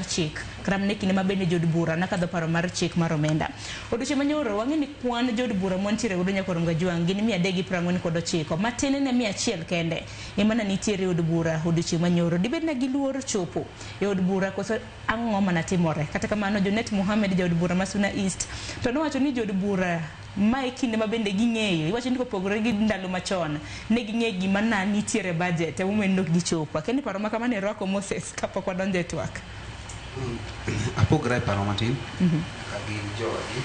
Chik kata mana e kinde ma bende jood bura nakadho paro mar chik mar omenda. Odiochieng' manyoro wang'e ni kwan jood bura mwantiere godo Nyakorom Gajwang' gin 349, matin ne 100 kende ema ne nitiere e od bura odiochieng' manyoro. Dibed na giluor chopo e od bura koso ang'o mana timore? Kata kamano Junet Mohamed jaod bura ma Suna East to nowacho ni jood bura ma e kinde ma bende ging'eyo, iwacho ni kopogore gi ndalo machon, ne ging'eyo gima na nitiere budget emomiyo ne ok gichopo. Akia ni paro ma kamano irwako Moses kapok wadonjo e twak. Apogra e paro matin ka gi jowadgi.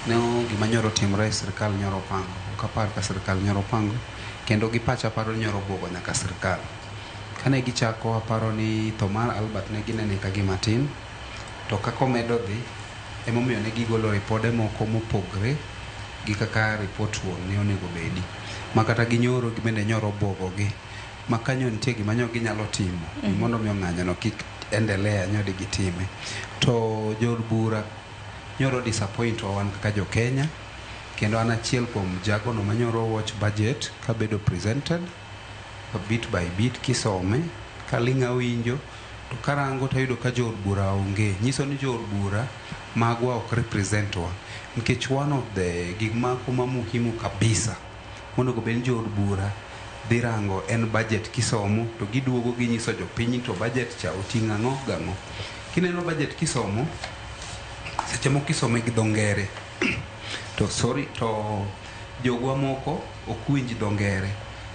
Ne gima nyoro timore e sirkal nyoro pango. Ok apar ka sirkal nyoro pango kendo gi pacha aparo ni nyoro buogo nyaka sirkal. Kane gichako aparo ni tho mar Albert ne ginene ka gima tin to kaka omedo dhi emomiyo ne gigolo ripode moko mopogre gi kaka ripot wuon ne onego bedi. Ma kata ginyoro bende nyoro buogo gi. Ma kanyo nitie gima nyo ginyalo timo mondo mi ng'anyo no kik endelea nyo gitime. To jood bura nyoro disappoint wa wan kaka jo Kenya kendo an achiel kuom jago no manyoro watch budget kabedo presented bit by bit kisome kaling' awinjo to karango tayudo ka jood bura onge. Nyiso ni jood bura magwa ok represent wa nikech one of the gik moko ma muhimu kabisa monego bed ni jood bura dhi rango en budget kisomo to giduogo ginyiso jopiny to budget cha oting'o ang'o gang'o. Kineno budget kisomo seche moko isome gi dho ngere to sorry to jogwa moko ok winj dho ngere.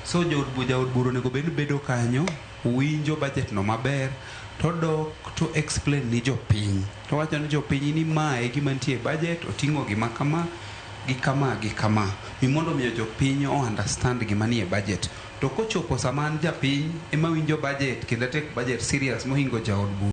So jood jaod bura onego bed ni bedo kanyo winjo budget no maber to dok to explain ni jopiny. To wacho ni jopiny ni ma e gima nitie e budget oting'o gima kama gi kama gi kama. Mi mondo miyo jopiny o understand gima nie budget. To kochopo sama an japiny ema winjo budget kendo take budget serious mohingo jaod bura.